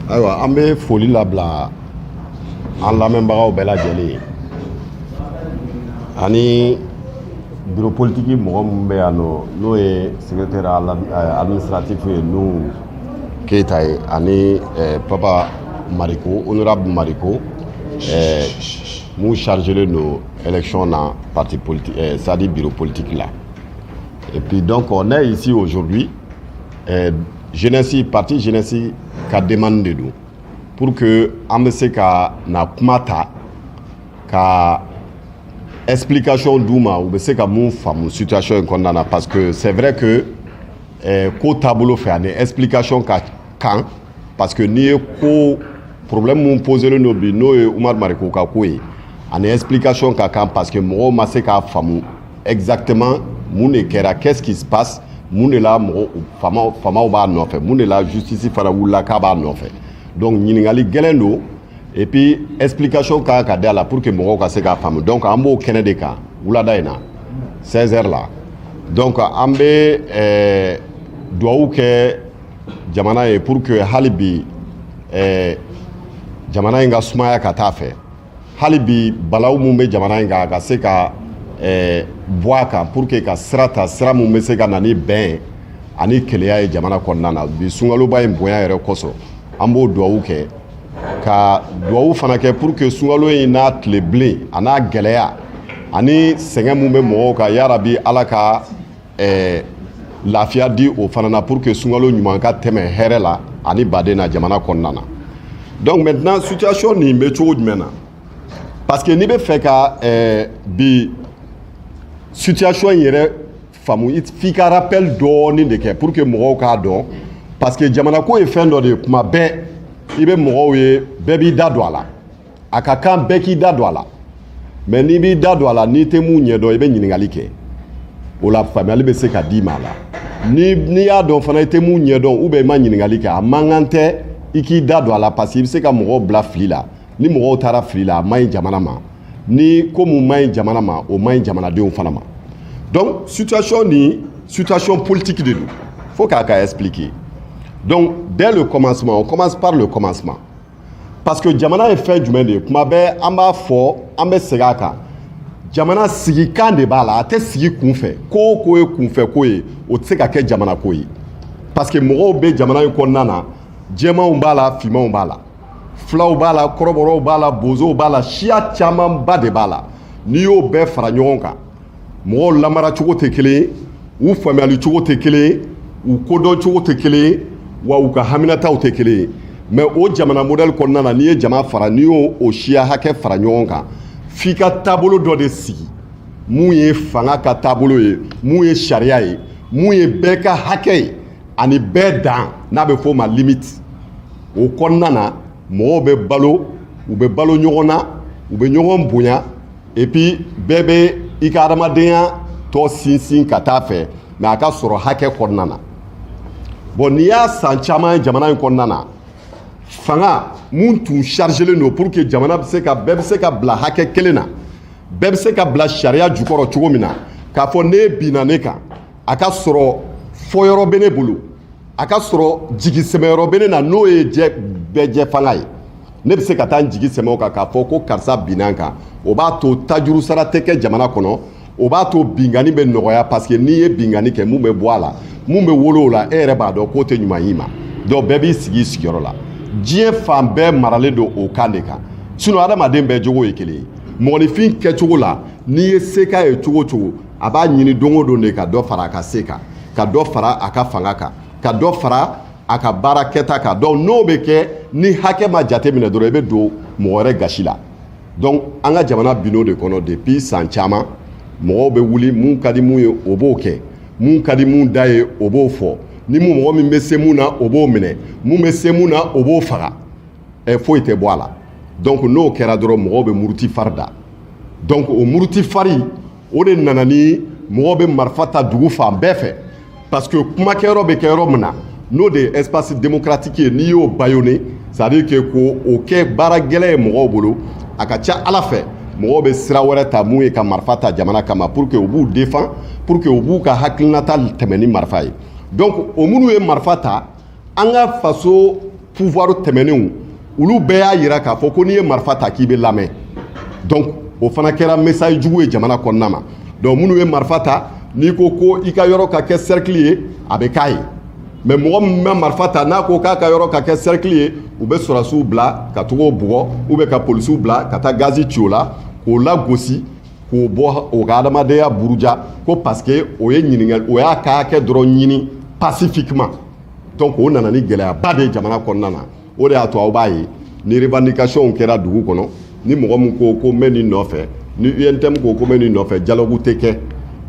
Ayiwa, an bɛ foli labila an lamɛnbagaw bɛɛ lajɛlen ye ani bureau politique mɔgɔ minnu bɛ yan nɔ, n'o ye secrétaire administratif ye, Nuhu Keyita ye, ani Papa Mariko, honorable Mariko, mun chargé don élection na parti politique, c'est à dire bureau politique la. Et puis donc on est ici aujourd'hui, jeunesse, parti jeunesse ka demande de don pour que an bɛ se ka na kuma ta ka explication d'u ma, u bɛ se ka mun faamu situation in kɔnɔna na, parce que c'est vrai que ko taabolo fɛ ani explication ka kan, parce que n'i ye ko problème mun posé don bi, n'o ye Umaru Mariko ka ko ye, ani explication ka kan, parce que mɔgɔw ma se k'a faamu exactement mun de kɛra, qu'est-ce qui se passe, mun de la mɔgɔ faamaw faamaw b'a nɔfɛ, mun de la justice fana wulila k'a b'a nɔfɛ. Donc ɲininkali gɛlɛn don et puis explication ka kan ka di a la pour que mɔgɔw ka se k'a faamu. Donc an b'o kɛnɛ de kan wulada in na 16 heures la. Donc an bɛ duwawu kɛ jamana ye pour que hali bi jamana in ka sumaya ka taa fɛ, hali bi balawu mun bɛ jamana in kan, a ka se ka bɔ a kan pour que ka sira ta, sira mun bɛ se ka na ni bɛn ani keleya ye jamana kɔnɔna na. Bi sunkaloba in bonya yɛrɛ kosɔn, an b'o duwawu kɛ, ka duwawu fana kɛ pour que sunkalo in n'a tile bilen a n'a gɛlɛya ani sɛgɛn mun bɛ mɔgɔw kan, yarabi Ala ka lafiya di o fana na pour que sunkalo ɲuman ka tɛmɛ hɛrɛ la ani baden na jamana kɔnɔna na. Donc maintenant, situation nin bɛ cogo jumɛn na? Parce que n'i bɛ fɛ ka bi situation in yɛrɛ faamu, f'i ka rappel dɔɔnin de kɛ pour que mɔgɔw k'a dɔn, parce que jamana ko ye fɛn dɔ de ye, kuma bɛɛ i bɛ mɔgɔw ye, bɛɛ b'i da don a la, a ka kan bɛɛ k'i da don a la. Mais n'i b'i da don a la, n'i tɛ mun ɲɛdɔn, i bɛ ɲininkali kɛ, o la faamuyali bɛ se ka d'i ma a la. Ni n'i y'a dɔn fana i tɛ mun ɲɛdɔn ou bien i ma ɲininkali kɛ, a man kan tɛ i k'i da don a la, parce que i bɛ se ka mɔgɔw bila fili la. Ni mɔgɔw taara fili la, a man ɲi jamana ma. Ni ko mun man ɲi jamana ma, o man ɲi jamanadenw fana ma. Donc situation ni situation politique de don, faut k'a ka expliquer. Donc dès le commencement, on commence par le commencement, parce que jamana ye fɛn jumɛn de ye? Kuma bɛɛ an b'a fɔ, an bɛ segin a kan, jamana sigikan de b'a la, a tɛ sigi kunfɛ. Ko o ko ye kunfɛ ko ye, o tɛ se ka kɛ jamana ko ye, parce que mɔgɔw bɛ jamana in kɔnɔna na, jɛmanw b'a la, finmanw b'a la, filaw b'a la, kɔrɔbɔrɔw b'a la, bozow b'a la, siya camanba de b'a la. N'i y'o bɛɛ fara ɲɔgɔn kan, mɔgɔw lamara cogo tɛ kelen ye, u faamuyali cogo tɛ kelen ye, u kodɔn cogo tɛ kelen ye, wa u ka haminataw tɛ kelen ye. Mais o jamana modèle kɔnɔna na, n'i ye jama fara, n'i y'o o siya hakɛ fara ɲɔgɔn kan, f'i ka taabolo dɔ de sigi mun ye fanga ka taabolo ye, mun ye sariya ye, mun ye bɛɛ ka hakɛ ye ani bɛɛ dan, n'a bɛ f'o ma limite. O kɔnɔna na, mɔgɔw bɛ balo, u bɛ balo ɲɔgɔn na, u bɛ ɲɔgɔn bonya, et puis bɛɛ bɛ i ka adamadenya tɔ sinsin ka taa fɛ, mais a ka sɔrɔ hakɛ kɔnɔna na. Bon, n'i y'a san caman ye jamana in kɔnɔna na, fanga mun tun chargelen don pour que jamana bɛ se ka, bɛɛ bɛ se ka bila hakɛ kelen na, bɛɛ bɛ se ka bila sariya jukɔrɔ cogo min na, k'a fɔ n'e binna ne kan, a ka sɔrɔ fɔyɔrɔ bɛ ne bolo, a ka sɔrɔ jigi sɛmɛyɔrɔ bɛ ne na, n'o ye jɛ bɛɛ jɛ fanga ye, ne bɛ se ka taa n jigi sɛmɛ o kan k'a fɔ ko karisa binna n kan, o b'a to tajuru sara tɛ kɛ jamana kɔnɔ, o b'a to binkani bɛ nɔgɔya, parce que n'i ye binkani kɛ, mun bɛ bɔ a la, mun bɛ wolo o la, e yɛrɛ b'a dɔn k'o tɛ ɲuman y'i ma. Donc bɛɛ b'i sigi i sigiyɔrɔ la. Diɲɛ fan bɛɛ maralen don o kan de kan. Sinon adamaden bɛɛ jogo ye kelen ye. Mɔgɔninfin kɛcogo la, n'i ye se k'a ye cogo o cogo, a b'a ɲini don o don de ka dɔ fara a ka se kan, ka dɔ fara a ka fanga kan, ka dɔ fara a ka baara kɛta kan. Donc n'o bɛ kɛ, ni hakɛ ma jate minɛ dɔrɔn, i bɛ don mɔgɔ wɛrɛ gasi la. Donc an ka jamana bin'o de kɔnɔ depuis san caman. Mɔgɔw bɛ wuli, mun ka di mun ye, o b'o kɛ, mun ka di mun da ye, o b'o fɔ, ni mun mɔgɔ min bɛ se mun na, o b'o minɛ, mun bɛ se mun na, o b'o faga, ɛ foyi tɛ bɔ a la. Donc n'o kɛra dɔrɔn, mɔgɔw bɛ muruti fari da. Donc o muruti fari o de nana ni mɔgɔw bɛ marifa ta dugu fan bɛɛ fɛ, parce que kumakɛyɔrɔ bɛ kɛ yɔrɔ min na, n'o de ye espace démocratique ye, n'i y'o bâillonné, c'est à dire que k'o o kɛ baara gɛlɛn ye mɔgɔw bolo, a ka ca Ala fɛ mɔgɔw bɛ sira wɛrɛ ta mun ye ka marifa ta jamana kama pour que u b'u défend, pour que u b'u ka hakilinata tɛmɛ ni marifa ye. Donc o minnu ye marifa ta, an ka faso Pouvoir tɛmɛnenw, olu bɛɛ y'a yira k'a fɔ ko n'i ye marifa ta, k'i bɛ lamɛn. Donc o fana kɛra message jugu ye jamana kɔnɔna ma. Donc minnu ye marifa ta, n'i ko ko i ka yɔrɔ ka kɛ cercle ye, a bɛ k'a ye. Mais mɔgɔ min bɛ marifa ta, n'a ko k'a ka yɔrɔ ka kɛ cercle ye, u bɛ sɔrɔdasiw bila ka togo bugɔ, ou bien ka polisiw bila ka taa gazi ci o la, k'o lagosi, k'o bɔ o ka adamadenya buruja, ko parce que o ye ɲininkali, o y'a ka hakɛ dɔrɔn ɲini pacifiquement. Donc o nana ni gɛlɛyaba de ye jamana kɔnɔna na. O de y'a to aw b'a ye, ni revendication kɛra dugu kɔnɔ, ni mɔgɔ min ko ko n bɛ nin nɔfɛ, ni UNTM ko ko n bɛ nin nɔfɛ, dialogue tɛ kɛ,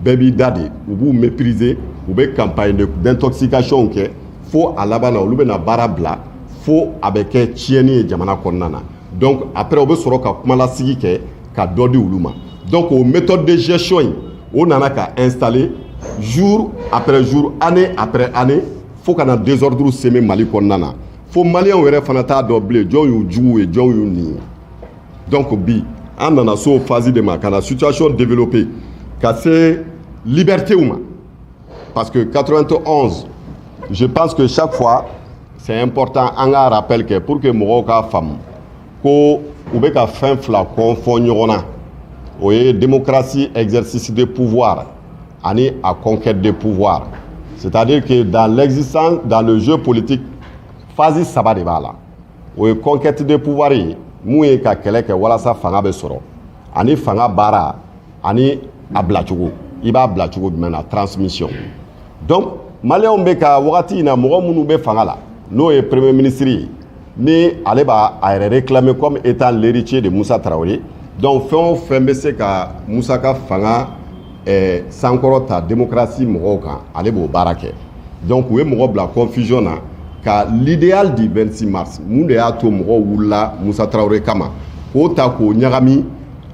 bɛɛ b'i da de. U b'u mépriser, u bɛ campagne d'intoxication kɛ, fo a laban na, olu bɛna baara bila, fo a bɛ kɛ tiɲɛni ye jamana kɔnɔna na. Donc après, u bɛ sɔrɔ ka kumalasigi kɛ ka dɔ di olu ma. Donc o méthode de gestion in, o nana ka installer jour après jour, année après année, fo ka na désordre semer Mali kɔnɔna na, fo maliyɛnw yɛrɛ fana t'a dɔn bilen jɔn y'u jugu ye, jɔn y'u nin ye. Donc bi, an nana s'o phase de ma, ka na situation développer ka se liberté ma, parce que 91, je pense que chaque fois c'est important an ka rappel kɛ pour que mɔgɔw k'a faamu ko u bɛ ka fɛn fila kɔnfɔ ɲɔgɔn na. O ye démocratie, exercice de pouvoir, ani a conquête de pouvoir. C'est-à-dire que dans l'existence, dans le jeu politique, phase saba de b'a la. O ye conquête de pouvoir ye, mun ye ka kɛlɛ kɛ walasa fanga bɛ sɔrɔ, ani fanga baara, ani a bilacogo, i b'a bila cogo jumɛn na, transmission. Donc maliyɛnw bɛ ka wagati in na, mɔgɔ minnu bɛ fanga la, n'o ye premier ministre ye, ni ale b'a a yɛrɛ réclamer comme étant l'héritier de Moussa Traoré. Donc fɛn o fɛn bɛ se ka Musa ka fanga sankɔrɔ ta démocratie mɔgɔw kan, ale b'o baara kɛ. Donc u ye mɔgɔ bila confusion na ka l'idéal du 26 mars, mun de y'a to mɔgɔw wulila Musa Traoré kama, k'o ta k'o ɲagami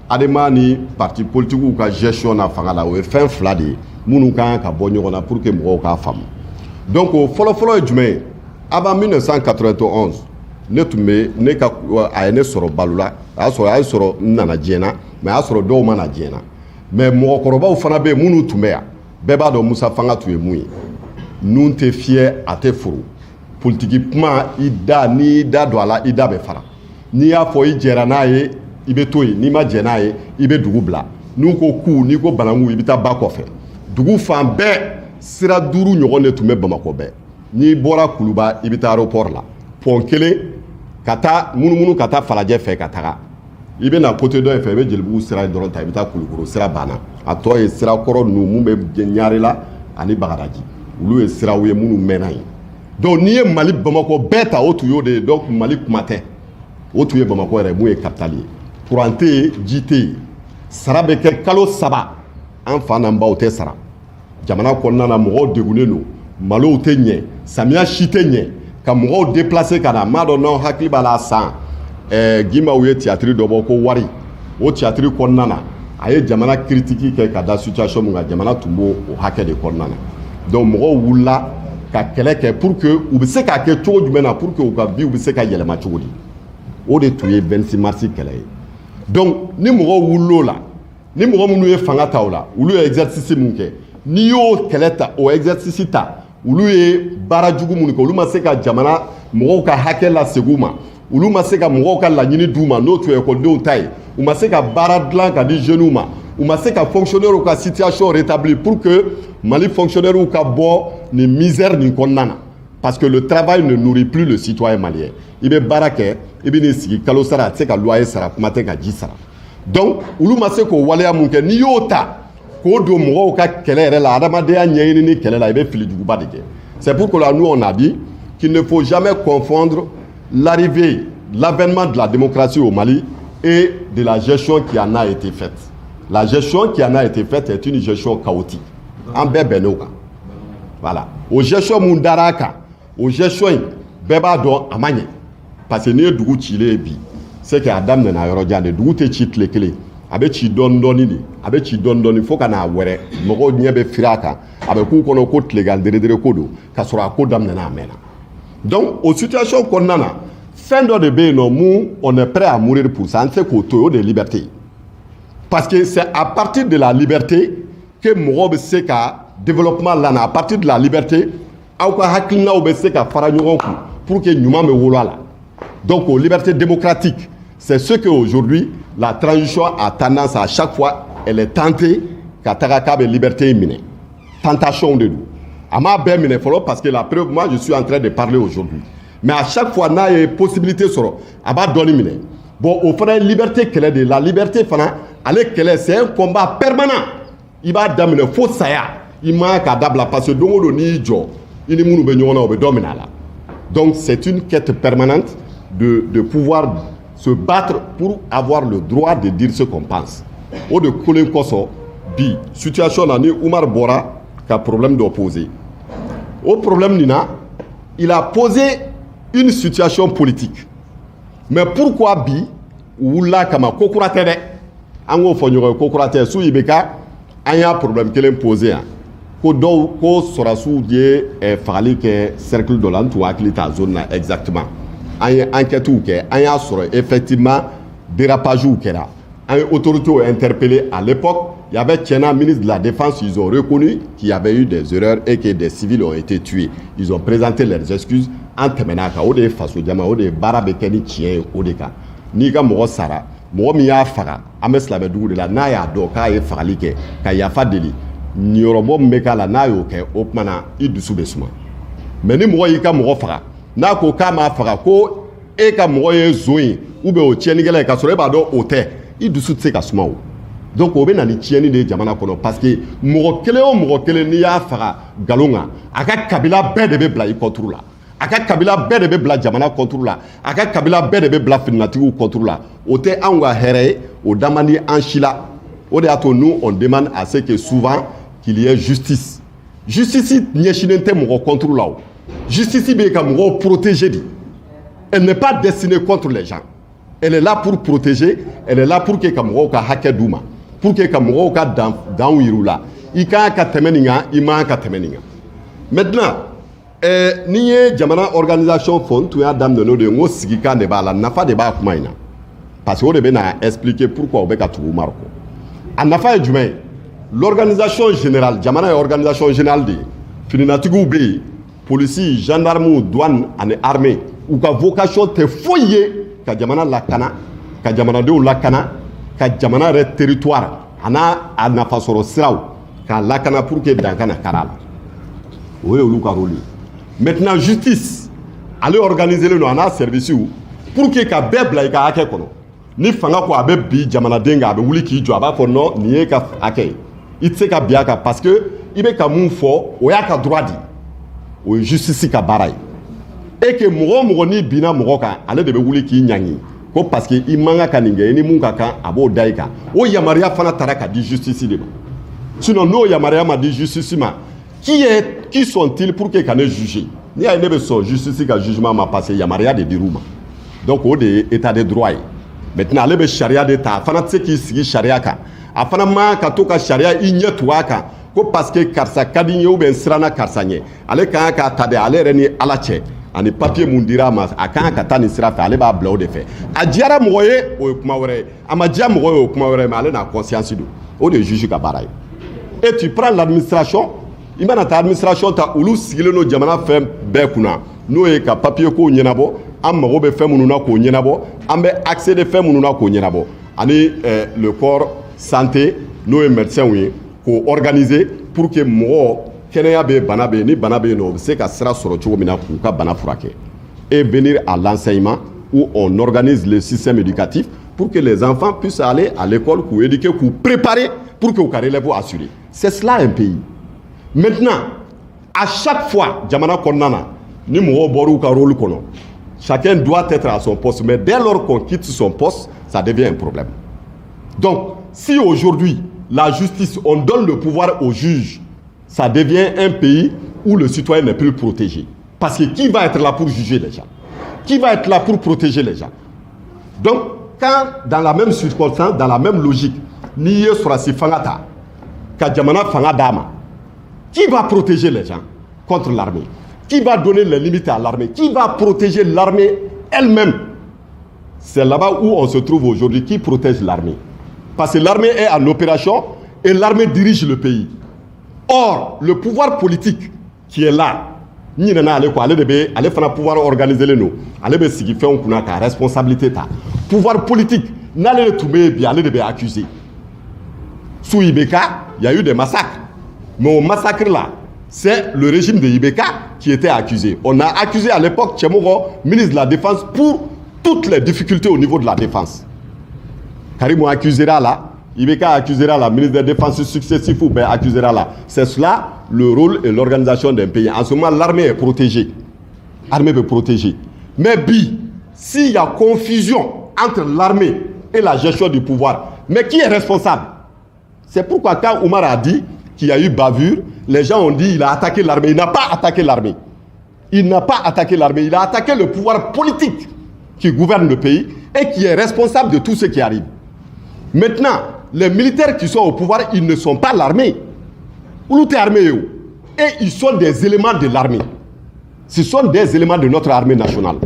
ADEMA ni parti politiques ka gestion na fanga la. O ye fɛn fila de ye minnu ka kan ka bɔ ɲɔgɔn na pour que mɔgɔw k'a faamu. Donc o fɔlɔ-fɔlɔ ye jumɛn ye? Avant 1991, ne tun bɛ ne ka, a ye ne sɔrɔ balo la, a y'a sɔrɔ, a ye sɔrɔ n nana diɲɛ na, mais a y'a sɔrɔ dɔw ma na diɲɛ na. Mais mɔgɔkɔrɔbaw fana bɛ yen minnu tun bɛ yan, bɛɛ b'a dɔn Musa fanga tun ye mun ye. Nun tɛ fiyɛ, a tɛ foro. Politiki kuma, i da, n'i y'i da don a la, i da bɛ fara. N'i y'a fɔ i jɛra n'a ye, i bɛ to yen. N'i ma jɛ n'a ye, i bɛ dugu bila. N'u ko ku, n'i ko bananku, i bɛ taa ba kɔfɛ. Dugu fan bɛɛ, sira duuru ɲɔgɔn de tun bɛ Bamakɔ bɛɛ. N'i bɔra Kuluba, i bɛ taa aéroport la, pont kelen ka taa munumunu ka taa Falajɛ fɛ ka taga, i bɛ na côté dɔ in fɛ, i bɛ Jelibugu sira in dɔrɔn ta, i bɛ taa Kulukoro. Sira banna. A tɔ ye sira kɔrɔ ninnu mun bɛ Ɲarela ani Bagadaji, olu ye siraw ye minnu mɛnna yen. Donc n'i ye Mali Bamakɔ bɛɛ ta, o tun y'o de ye. Donc Mali kuma tɛ, o tun ye Bamakɔ yɛrɛ mun ye capitale ye. Courant tɛ yen, ji tɛ yen, sara bɛ kɛ kalo 3, an fa n'an baw tɛ sara. Jamana kɔnɔna na, mɔgɔw degunnen don, malow tɛ ɲɛ, samiya si tɛ ɲɛ, ka mɔgɔw déplacer ka na. N m'a dɔn n'aw hakili b'a la, san Gimbaw ye théâtre dɔ bɔ ko wari. O théâtre kɔnɔna na, a ye jamana critique kɛ ka da situation min kan, jamana tun b'o o hakɛ de kɔnɔna na. Donc mɔgɔw wulila ka kɛlɛ kɛ pour que u bɛ se k'a kɛ cogo jumɛn na, pour que u ka vie bɛ se ka yɛlɛma cogo di. O de tun ye 26 mars kɛlɛ ye. Donc ni mɔgɔw wulil'o la, ni mɔgɔ minnu ye fanga ta o la, olu ye exercice mun kɛ, n'i y'o kɛlɛ ta, o exercice ta, olu ye baara jugu minnu kɛ, olu ma se ka jamana mɔgɔw ka hakɛ lasegin u ma, olu ma se ka mɔgɔw ka laɲini d'u ma, n'o tun ye ekɔlidenw ta ye, u ma se ka baara dilan ka di jeunes ma, u ma se ka fonctionnaires ka situation rétablir pour que Mali fonctionnaires ka bɔ nin misère nin kɔnɔna na, parce que le travail ne nourrit plus le citoyen malien. I bɛ baara kɛ, i bɛ n'i sigi, kalo sara, a tɛ se ka loyer sara, kuma tɛ ka ji sara. Donc olu ma se k'o waleya mun kɛ, n'i y'o ta k'o don mɔgɔw ka kɛlɛ yɛrɛ la, adamadenya ɲɛɲini kɛlɛ la, i bɛ fili juguba de kɛ. C'est pourquoi nous, on a dit qu'il ne faut jamais confondre l'arrivée, l'avènement de la démocratie au Mali et de la gestion qui en a été faite. La gestion qui en a été faite est une gestion chaotique. An bɛɛ bɛnn'o kan. Voilà, o gestion mun dar'a kan, o gestion in, bɛɛ b'a dɔn a ma ɲɛ, parce que n'i ye dugu cilen ye bi, c'est que a daminɛna yɔrɔ jan de. Dugu tɛ ci tile kelen, a bɛ ci dɔɔni dɔɔni de, a bɛ ci dɔɔni dɔɔni fo ka n'a wɛrɛ, mɔgɔw ɲɛ bɛ firi a kan, a bɛ k'u kɔnɔ ko tilegan deredere ko don, k'a sɔrɔ a ko daminɛna a mɛnna. Donc o situation kɔnɔna na, fɛn dɔ de bɛ yen nɔ mun, on est prêt à mourir pour ça, an tɛ se k'o to yen, o de ye liberté ye, parce que c'est à partir de la liberté que mɔgɔw bɛ se ka développement lana. À partir de la liberté, aw ka hakilinaw bɛ se ka fara ɲɔgɔn kun. pour que ɲuman bɛ wolo a la. Donc o liberté démocratique, c'est ce que aujourd'hui la transition a tendance, à chaque fois elle est tentée ka taga k'a bɛ liberté in minɛ. Tentation de don, a m'a bɛɛ minɛ fɔlɔ, parce que la preuve, moi je suis en train de parler aujourd'hui. Mais à chaque fois n'a ye possibilité sɔrɔ, a b'a dɔɔni minɛ. Bon, o fana ye liberté kɛlɛ de ye. La liberté fana, ale kɛlɛ, c'est un combat permanent. I b'a daminɛ fo saya, i man k'a dabila, parce que don o don n'i y'i jɔ, i ni minnu bɛ ɲɔgɔn na, o bɛ dɔ minɛ a la. Donc c'est une quête permanente de pouvoir se battre pour avoir le droit de dire ce qu'on pense. O de kolen kosɔn, bi situation na, ni Umar bɔra ka problème dɔ poser, o problème nin na, il a posé une situation politique. Mais pourquoi bi u wulila kama? Ko kura tɛ dɛ, an k'o fɔ ɲɔgɔn ye, ko kura tɛ. Su IBK, an y'a problème kelen posé yan, ko dɔw ko sɔrɔdasiw ye fagali kɛ cercle dɔ la. N tun hakili t'a zone na exactement. An ye enquête kɛ, an y'a sɔrɔ effectivement dérapage kɛra. An ye autorités interpellé. À l'époque, il y avait Tiena, ministre de la Défense. Ils ont reconnu qu'il y avait eu des erreurs et que des civils ont été tués. Ils ont présenté leurs excuses. An tɛmɛna a kan. O de ye faso jama, o de ye baara bɛ kɛ ni tiɲɛ ye. O de kan, n'i ka mɔgɔ sara, mɔgɔ min y'a faga, an bɛ silamɛdugu de la, n'a y'a dɔn k'a ye fagali kɛ, ka yafa deli, niyɔrɔbɔ min bɛ k'a la, n'a y'o kɛ, o tuma na i dusu bɛ suma. Mais ni mɔgɔ y'i ka mɔgɔ faga, n'a ko k'a m'a faga, ko e ka mɔgɔ ye zon ye ou bien o tiɲɛnikɛla ye, ka sɔrɔ e b'a dɔn o tɛ, i dusu tɛ se ka suma. O donc o bɛ na ni tiɲɛni de ye jamana kɔnɔ, parce que mɔgɔ kelen o mɔgɔ kelen, n'i y'a faga nkalon kan, a ka kabila bɛɛ de bɛ bila i contre la, a ka kabila bɛɛ de bɛ bila jamana contre la, a ka kabila bɛɛ de bɛ bila finitigiw contre la. O tɛ anw ka hɛrɛ ye, o da man di an si la. O de y'a to nous, on demande à ce que souvent qu'il y ait justice. Justice ɲɛsinnen tɛ mɔgɔ contre la. O justice bɛ yen ka mɔgɔw protéger de. Elle n'est pas destinée contre les gens, elle est là pour protéger, elle est là pour que ka mɔgɔw ka hakɛ d'u ma, pour que ka mɔgɔw ka dan danw yir'u la: i kan ka tɛmɛ nin kan, i man ka tɛmɛ nin kan. Maintenant, n'i ye jamana organisation fɔ, n tun y'a daminɛ n'o de ye, n ko sigikan de b'a la, nafa de b'a kuma in na, parce que o de bɛ na expliquer pourquoi o bɛ ka tugu Umaru kɔ. A nafa ye jumɛn ye? L'organisation générale, jamana ye organisation générale de ye. Fininatigiw bɛ yen, polisi, gendarme, douane ani armée. U ka vocation tɛ foyi ye ka jamana lakana, ka jamanadenw lakana, ka jamana yɛrɛ territoire a n'a a nafasɔrɔ siraw k'a lakana, pour que dan kana kari a la. O ye olu ka rôle ye. Maintenant, justice, ale organisé len don a n'a service pour que ka bɛɛ bila i ka hakɛ kɔnɔ. Ni fanga ko a bɛ bi jamanaden kan, a bɛ wuli k'i jɔ, a b'a fɔ: non, nin ye ka hakɛ ye, i tɛ se ka bin a kan, parce que i bɛ ka mun fɔ, o y'a ka droit de ye. O ye justice ka baara ye. Et que mɔgɔ o mɔgɔ n'i binna mɔgɔ kan, ale de bɛ wuli k'i ɲangi ko parce que i man kan ka nin kɛ, i ni mun ka kan, a b'o da i kan. O yamaruya fana taara ka di justice de ma. Sinon, n'o yamaruya ma di justice ma, qui sont-ils pour que ka ne juger? N'i y'a ye ne bɛ sɔn justice ka jugement ma, parce que yamaruya de dir'u ma. Donc o de ye état de droit ye. Maintenant, ale bɛ sariya de ta. A fana tɛ se k'i sigi sariya kan, a fana man ka to ka sariya i ɲɛ tugu a kan ko parce que karisa ka di n ye ou bien n siranna karisa ɲɛ. Ale kan k'a ta de, ale yɛrɛ ni Ala cɛ, ani papier mun dira a ma, a kan ka taa nin sira fɛ, ale b'a bila o de fɛ. A diyara mɔgɔ ye, o ye kuma wɛrɛ ye, a ma diya mɔgɔ ye, o ye kuma wɛrɛ ye, mais ale n'a conscience don. O de ye juge ka baara ye. Et tu prends l'administration, i mana taa administration ta, olu sigilen don jamana fɛn bɛɛ kunna, n'o ye ka papier kow ɲɛnabɔ, an mago bɛ fɛn minnu na k'o ɲɛnabɔ, an bɛ accéder fɛn minnu na k'o ɲɛnabɔ, ani le corps santé, n'o ye médecins ye, k'o organiser pour que mɔgɔ kɛnɛya bɛ, bana bɛ yen, ni bana bɛ yen nɔ, o bɛ se ka sira sɔrɔ cogo min na k'u ka bana furakɛ. Et venir à l'enseignement, où on organise le système éducatif pour que les enfants puissent aller à l'école, k'u éduquer, k'u préparer pour que u ka relève assurer. C'est cela un pays. Maintenant, à chaque fois, jamana kɔnɔna na, ni mɔgɔw bɔr'u ka rôle kɔnɔ, chacun doit être à son poste, mais dès lors qu'on quitte son poste, ça devient un problème. Donc si aujourd'hui la justice, on donne le pouvoir au juge, ça devient un pays où le citoyen n'est plus protégé, parce que qui va être là pour juger les gens? Qui va être là pour protéger les gens? Donc quand, dans la même circonstance, dans la même logique, n'i ye sɔrɔdasi fanga ta ka jamana fanga d'a ma, qui va protéger les gens contre l'armée? Qui va donner les limites à l'armée? Qui va protéger l'armée elle-même? C'est là-bas où on se trouve aujourd'hui. Qui protège l'armée? Parce que l'armée est en opération et l'armée dirige le pays. Or, le pouvoir politique qui est là, N ɲinɛna ale kɔ. Ale de bɛ, ale fana pouvoir organiser len don, ale bɛ sigi fɛnw kunna ka responsabilité ta. Pouvoir politique, n'ale de tun bɛ yen bi, ale de bɛ accuser. Sous IBK, il y a eu des massacres, mais au massacre là, c'est le régime de IBK qui était accusé. On a accusé à l'époque Tiegboro, ministre de la Défense, pour toutes les difficultés au niveau de la défense. Karimou accusera là, IBK accusera la ministre de la Défense successif ou bien accusera là. C'est cela le rôle et l'organisation d'un pays. En ce moment, l'armée est protégée. L'armée est protégée. Mais bi, s'il y a confusion entre l'armée et la gestion du pouvoir, mais qui est responsable? C'est pourquoi quand Oumar a dit qu'il y a eu bavure, les gens ont dit il a attaqué l'armée. Il n'a pas attaqué l'armée. Il n'a pas attaqué l'armée. Il a attaqué le pouvoir politique qui gouverne le pays et qui est responsable de tout ce qui arrive. Maintenant, les militaires qui sont au pouvoir, ils ne sont pas l'armée. Olu tɛ armée ye o. Et ils sont des éléments de l'armée. Ce sont des éléments de notre armée nationale.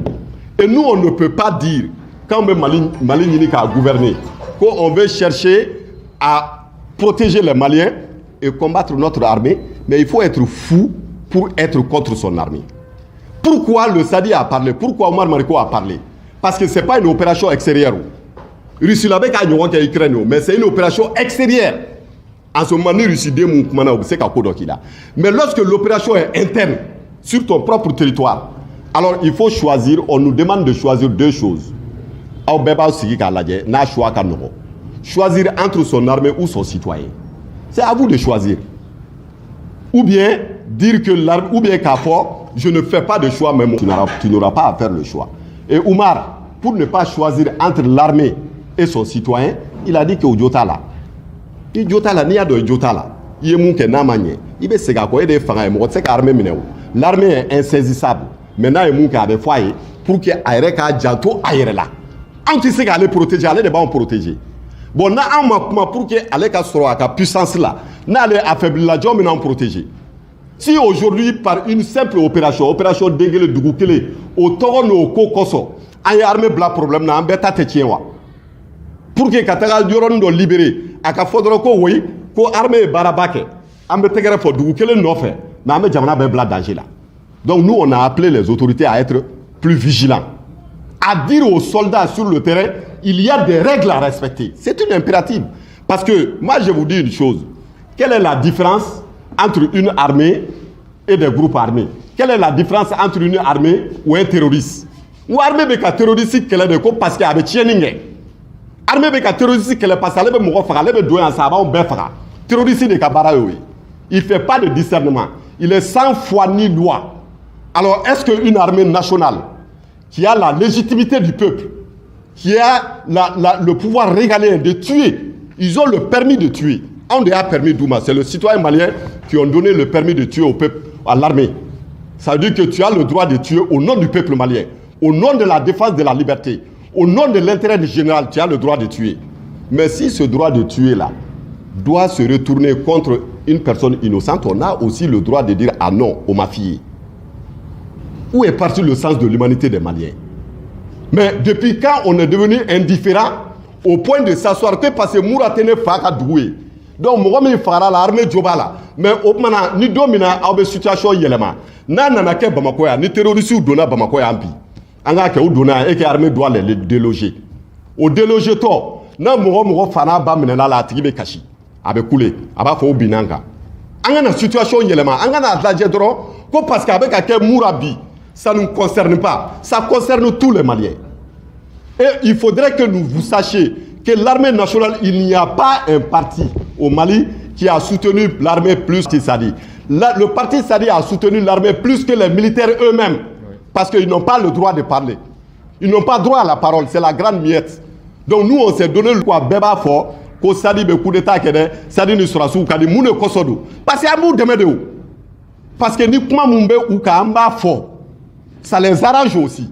Et nous, on ne peut pas dire, quand on veut Mali ɲini k'a gouverner, qu'on veut chercher à protéger les Maliens et combattre notre armée, mais il faut être fou pour être contre son armée. Pourquoi le Sadi a parlé? Pourquoi Omar Mariko a parlé? Parce que ce n'est pas une opération extérieure. Russie la bɛ k'a ɲɔgɔn kɛ Ukraine o, mais c'est une opération extérieure. En ce moment, ni Russie den mun kumana, u bɛ se ka ko dɔ k'i la. Mais lorsque l'opération est interne, sur ton propre territoire, alors il faut choisir, on nous demande de choisir deux choses. Aw bɛɛ b'aw sigi k'a lajɛ n'a choix ka nɔgɔn. Choisir entre son armée ou son citoyen. C'est à vous de choisir. Ou bien dire que l'armée, ou bien k'a fɔ, je ne fais pas de choix, mais tu n'auras pas à faire le choix. Et Oumar, pour ne pas choisir entre l'armée et son citoyen, il a dit que o jo t'a la. I jo t'a la, n'i y'a dɔn i jo t'a la, i ye mun kɛ n'a ma ɲɛ, i bɛ segin a kɔ. E de ye fanga ye, mɔgɔ tɛ se ka armée minɛ o. L'armée est insaisissable. Mais n'a ye mun kɛ, a bɛ fɔ a ye pour que a yɛrɛ k'a janto a yɛrɛ la. Anw tɛ se k'ale protéger, ale de b'anw protéger. Bon, n'a anw ma kuma pour que ale ka sɔrɔ a ka puissance la, n'ale affaibli la, jɔn bɛ n'anw protéger? Si aujourd'hui, par une simple opération, opération den kelen dugu kelen, o tɔgɔ n'o ko kosɔn, an ye armée bila problème na, an bɛɛ ta tɛ tiɲɛ wa? Pour que ka taga yɔrɔnin dɔ libérer, a ka fɔ dɔrɔn ko oui, ko armée ye baaraba kɛ, an bɛ tɛgɛrɛ fɔ dugu kelen nɔfɛ, mais an bɛ jamana bɛɛ bila danger la. Donc nous, on a appelé les autorités à être plus vigilants, à dire aux soldats sur le terrain, il y a des règles à respecter. C'est une impérative. Parce que moi, je vous dis une chose. Quelle est la différence entre une armée et des groupes armés? Quelle est la différence entre une armée ou un terroriste? Ou armée bɛ ka terroriste kɛlɛ de ko parce que a bɛ tiɲɛni kɛ. Armée bɛ ka terroriste kɛlɛ parce que ale bɛ mɔgɔ faga, ale bɛ don yan sa, a b'anw bɛɛ faga. Terroriste de ka baara y'o ye. Il fait pas de discernement. Il est sans foi ni loi. Alors, est-ce qu'une armée nationale qui a la légitimité du peuple, qui a le pouvoir régalien de tuer, ils ont le permis de tuer. On a permis d'u ma, c'est le citoyen malien qui ont donné le permis de tuer au peuple, à l'armée. Ça veut dire que tu as le droit de tuer au nom du peuple malien, au nom de la défense de la liberté, au nom de l'intérêt général, tu as le droit de tuer. Mais si ce droit de tuer là doit se retourner contre une personne innocente, on a aussi le droit de dire ah non aux mafieux. Où est parti le sens de l'humanité des Maliens? Mais depuis quand on est devenu indifférent au point de s'asseoir que parce que Moura tɛ ne fa ka dugu ye, donc mɔgɔ min fagara la, armée jo b'a la, mais o tuma na ni don min na aw bɛ situation yɛlɛma, n'a nana kɛ Bamakɔ yan, ni terroristes donna Bamakɔ yan bi, an k'a kɛ u donna yan et que armée doit les déloger, o déloger tɔ n'a mɔgɔ mɔgɔ fa n'a ba minɛna la, a tigi bɛ kasi, a bɛ kule, a b'a fɔ o binna an kan. An kana situation yɛlɛma, an kana lajɛ dɔrɔn ko parce que a bɛ ka kɛ Moura bi, ça ne nous concerne pas. Ça concerne tous les Maliens. Et il faudrait que nous vous sachiez que l'armée nationale, il n'y a pas un parti au Mali qui a soutenu l'armée plus que Sadi. Le parti Sadi a soutenu l'armée plus que les militaires eux-mêmes. Parce qu'ils n'ont pas le droit de parler. Ils n'ont pas droit à la parole. C'est la grande muette. Donc nous, on s'est donné le quoi, bɛɛ b'a fɔ ko Sadi bɛ coup d'état kɛ dɛ, Sadi ni sɔrɔdasiw ka di. Mun de kosɔn don? Parce que an b'u dɛmɛ de o. Parce que ni kuma mun bɛ u kan, an b'a fɔ. Ça les arrange aussi.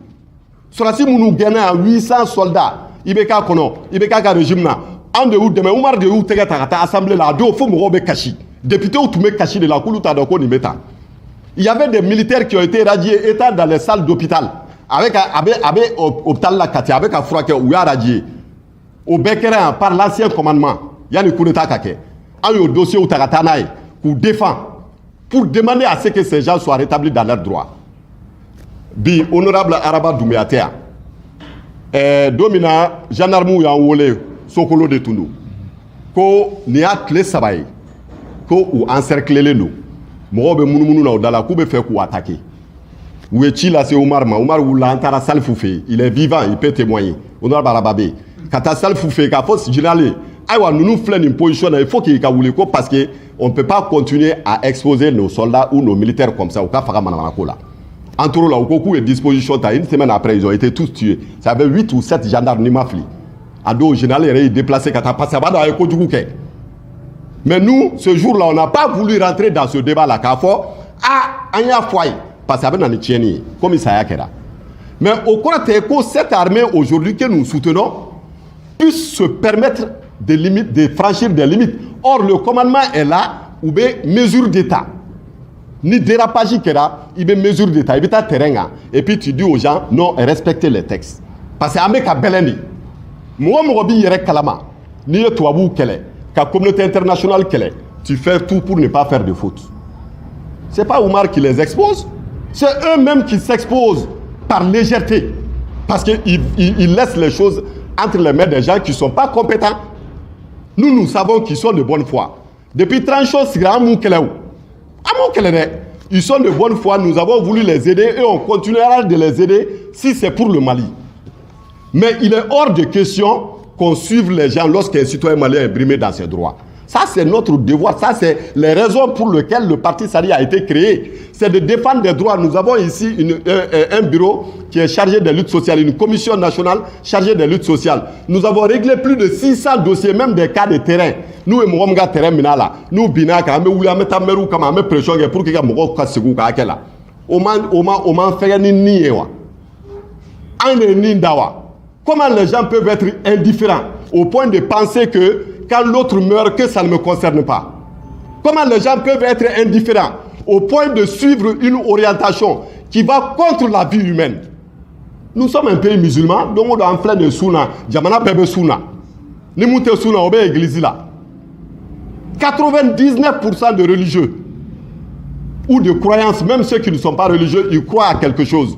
Sɔrɔdasi minnu gɛnna yan, 800 soldats, IBK kɔnɔ, IBK ka régime na, anw de y'u dɛmɛ. Umar de y'u tɛgɛ ta ka taa assemblée la. A don fo mɔgɔw bɛ kasi, députés tun bɛ kasi de la k'olu t'a dɔn ko nin bɛ tan. Il y avait des militaires qui ont été radiés étant dans les salles d'hôpital, avec a bɛ a bɛ hôpital la Kati, a bɛ ka furakɛ, u y'a radié. O bɛɛ kɛra yan par l'ancien commandement yanni coup d'état ka kɛ. An y'o dossier ta ka taa n'a ye k'u défend. pour demander à ce que ces gens soient rétablis dans leurs droits. Bi, honorable Araba Doumbouya tɛ yan. Don min na gendarmew y'an wele, Sokolo de tun don, ko nin y'a tile 3 ye ko u encerclelen don, mɔgɔw bɛ munumunu na o da la, k'u bɛ fɛ k'u attaquer. U ye ci lase Umar ma. Umar wulila, an taara Salifu fɛ yen. Il est vivant, il peut témoigner. Honorable Araba bɛ yen. Ka taa Salifu fɛ yen k'a fɔ général ye: ayiwa, ninnu filɛ nin position na, il faut qu'il ka wuli ko parce que on ne peut pas continuer à exposer nos soldats ou nos militaires comme ça, u ka faga manamanako la. An tor'o la, u ko k'u ye disposition ta. Une semaine après, ils ont été tous tués. Ça avait 8 ou 7 gendarmes, n'i ma fili. A don, général yɛrɛ y'i déplacé ka taa parce que a b'a dɔn a ye kojugu kɛ. Mais nous, ce jour-là, on n'a pas voulu rentrer dans ce débat-là k'a fɔ ah, an y'a fɔ a ye, parce que a bɛ na ni tiɲɛni ye komi saya kɛra. Mais o kɔrɔ tɛ ko cette armée aujourd'hui que nous soutenons puisse se permettre des limites, de franchir des limites. Or, le commandement est là, u bɛ mesure d'état. Ni dérapage kɛra, i bɛ mesure d'état, i bɛ taa terrain kan et puis tu dis aux gens: non, respectez les textes. Parce que an bɛ ka bɛlɛn de. Mɔgɔ mɔgɔ b'i yɛrɛ kalama, n'i ye tubabuw kɛlɛ, ka communauté internationale kɛlɛ, tu fais tout pour ne pas faire de faute. C'est pas Oumar qui les expose, c'est eux-mêmes qui s'exposent par légèreté. Parce qu'ils ils laissent les choses entre les mains des gens qui ne sont pas compétents. Nous, nous savons qu'ils sont de bonne foi. Depuis transition sigira, an m'u kɛlɛ o. An m'u kɛlɛ dɛ. Ils sont de bonne foi, nous avons voulu les aider et on continuera de les aider si c'est pour le Mali. Mais il est hors de question qu'on suive les gens lorsqu'un citoyen malien est brimé dans ses droits. Ça, c'est notre devoir. Ça, c'est les raisons pour lesquelles le parti Sari a été créé. C'est de défendre des droits. Nous avons ici un bureau qui est chargé des luttes sociales, une commission nationale chargée des luttes sociales. Nous avons réglé plus de 600 dossiers, même des cas de terrain. Nous, mɔgɔ min ka terrain minɛ la, n'u binna kan, an bɛ wuli, an bɛ taa mairie kama, an bɛ pression kɛ pour que ka mɔgɔw ka segin u ka hakɛ la. O man fɛgɛ ni nin ye wa? An de ye nin da wa? Comment les gens peuvent être indifférents au point de penser que quand l'autre meurt, que ça ne me concerne pas? Comment les gens peuvent être indifférents au point de suivre une orientation qui va contre la vie humaine? Nous sommes un pays musulman, donc on est en plein de sun na, jamana bɛɛ bɛ sun na. Ni mun tɛ sun na, o bɛ église la. 99% de religieux ou de croyances, même ceux qui ne sont pas religieux, ils croient à quelque chose.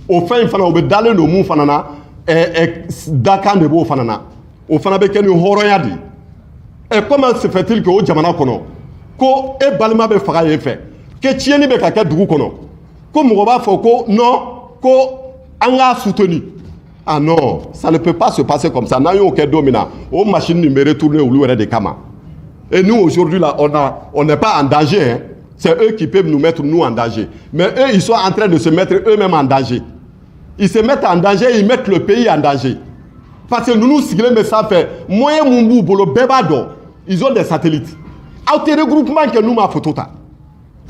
O fɛn in fana, o bɛ dalen don mun fana na, dakan de b'o fana na. O fana bɛ kɛ ni hɔrɔnya de ye. Comment se fait-il que o jamana kɔnɔ, ko e balima bɛ faga yen fɛ, que tiɲɛni bɛ ka kɛ dugu kɔnɔ, ko mɔgɔ b'a fɔ ko non, ko an k'a soutenir? Ah non, ça ne peut pas se passer comme ça. N'an y'o kɛ don min na, o machine nin bɛ retourner olu yɛrɛ de kama. Et nous, aujourd'hui là, on n'est pas en danger, hein. C'est eux qui peuvent nous mettre, nous, en danger. Mais eux, ils sont en train de se mettre eux-mêmes en danger. Ils se mettent en danger, ils mettent le pays en danger. Parce que nous, nous sigilen bɛ sanfɛ, moyen mun b'u bolo, bɛɛ b'a dɔn. Ils ont des satellites. Aw tɛ regroupement kɛ n'u ma photo ta.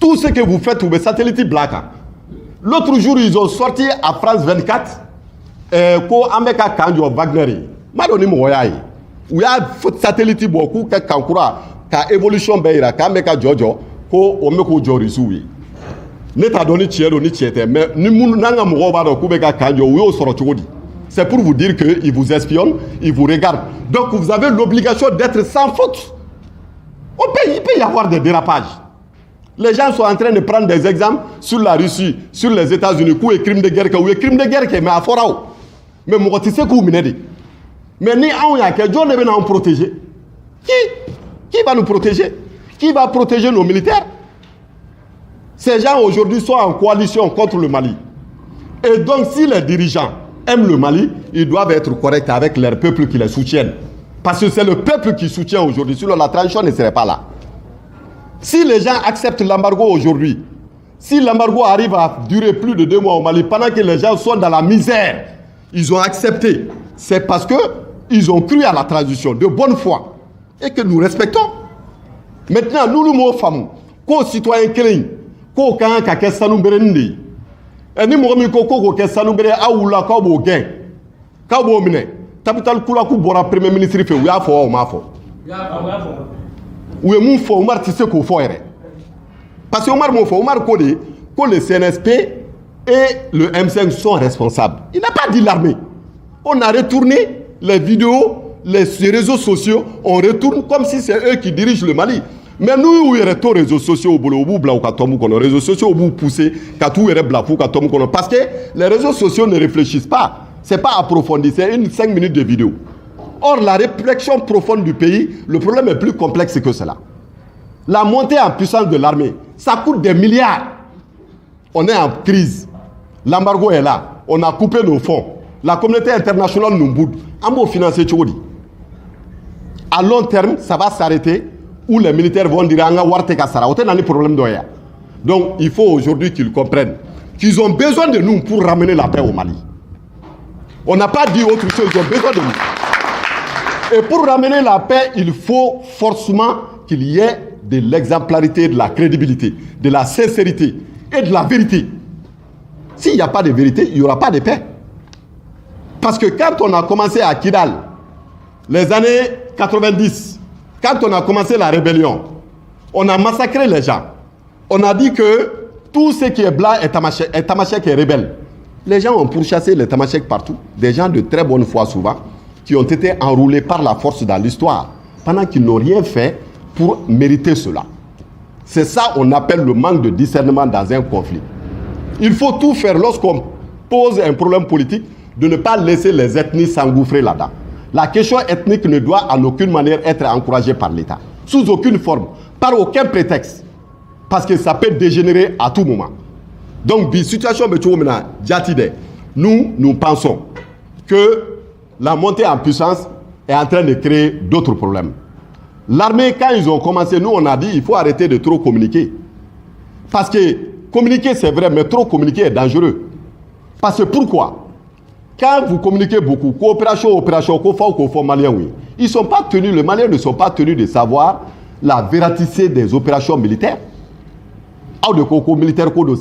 Tout ce que vous faites, u bɛ satellite bila a kan. L'autre jour, ils ont sorti à France 24 ko an bɛ ka camp jɔ Wagner ye. N m'a dɔn ni mɔgɔ y'a ye. U y'a satellite bɔ k'u kɛ camp kura ka évolution bɛɛ yira k'an bɛ ka jɔ jɔ ko o bɛ k'o jɔ Rusiw ye. Ne t'a dɔn ni tiɲɛ don ni tiɲɛ tɛ, mais ni minnu n'an ka mɔgɔw b'a dɔn k'u bɛ ka camp jɔ, u y'o sɔrɔ cogo di? C'est pour vous dire qu'ils vous espionnent, ils vous regardent. Donc vous avez l'obligation d'être sans faute. Il peut y avoir des dérapages. Les gens sont en train de prendre des exemples sur la Russie, sur les États-Unis, k'u ye crime de guerre kɛ, u ye crime de guerre kɛ, mais a fɔra o. Mais mɔgɔ tɛ se k'u minɛ de. Mais ni anw y'a kɛ, jɔn de bɛ n'anw protéger? Qui? Qui va nous protéger? Qui va protéger nos militaires? Ces gens aujourd'hui sont en coalition contre le Mali. Et donc si les dirigeants aiment le Mali, ils doivent être corrects avec leur peuple qui les soutiennent. Parce que c'est le peuple qui soutient aujourd'hui, sinon la transition ne serait pas là. Si les gens acceptent l'embargo aujourd'hui, si l'embargo arrive à durer plus de 2 mois au Mali, pendant que les gens sont dans la misère, ils ont accepté. C'est parce que ils ont cru à la transition de bonne foi et que nous respectons. Maintenant, nous, nous, faamu ko citoyen kelen k'o ka kan ka kɛ sanu berenin de ye. Ɛ, ni mɔgɔ min ko ko k'o kɛ sanu bere, aw wulila k'aw b'o gɛn, k'aw b'o minɛ. Tabital Kulaku bɔra premier ministre fɛ, u y'a fɔ wa, u m'a fɔ? U ye mun fɔ? Umar tɛ se k'o fɔ yɛrɛ, parce que Umar m'o fɔ. Umar ko de ko le CNSP et le M5 sont responsables. Il n'a pas dit l'armée. On a retourné les vidéos, les réseaux sociaux, on retourne comme si c'est eux qui dirigent le Mali. Mais n'u y'u yɛrɛ to réseaux sociaux bolo, u b'u bila u ka tombe kɔnɔ. Réseaux sociaux b'u pousser ka t'u yɛrɛ bila f'u ka tombe kɔnɔ, parce que les réseaux sociaux ne réfléchissent pas, c'est pas approfondi, c'est une 5 minutes de vidéo. Or, la réflexion profonde du pays, le problème est plus complexe que cela. La montée en puissance de l'armée, ça coûte des milliards. On est en crise, l'embargo est là, on a coupé nos fonds, la communauté internationale nous boude. An b'o financer cogo di? À long terme, ça va s'arrêter où les militaires vont dire an ka wari tɛ ka sara. O tɛ na ni problème dɔ ye. Donc il faut aujourd'hui qu'ils comprennent qu'ils ont besoin de nous pour ramener la paix au Mali. On n'a pas dit autre chose, ils ont besoin de nous. Et pour ramener la paix, il faut forcément qu'il y ait de l'exemplarité, de la crédibilité, de la sincérité et de la vérité. S'il n'y a pas de vérité, il n'y aura pas de paix. Parce que quand on a commencé à Kidal, les années 90, quand on a commencé la rébellion, on a massacré les gens. On a dit que tout ce qui est blanc est tamashek et rebelle. Les gens ont pourchassé les tamashek partout. Des gens de très bonne foi souvent, qui ont été enrôlés par la force dans l'histoire, pendant qu'ils n'ont rien fait pour mériter cela. C'est ça qu'on appelle le manque de discernement dans un conflit. Il faut tout faire, lorsqu'on pose un problème politique, de ne pas laisser les ethnies s'engouffrer là-dedans. La question ethnique ne doit en aucune manière être encouragée par l'État, sous aucune forme, par aucun prétexte, parce que ça peut dégénérer à tout moment. Donc, bi situation bɛ cogo min na, jati dɛ, nous, nous pensons que la montée en puissance est en train de créer d'autres problèmes. L'armée, quand ils ont commencé, nous, on a dit: il faut arrêter de trop communiquer. Parce que communiquer, c'est vrai, mais trop communiquer est dangereux. Parce que pourquoi? Quand vous communiquez beaucoup, coopération, opération, ko fɔ ko fɔ Maliens, oui. Ils sont pas tenus, les Maliens ne sont pas tenus de savoir la véracité des opérations militaires. Aw de ko ko militaire ko don.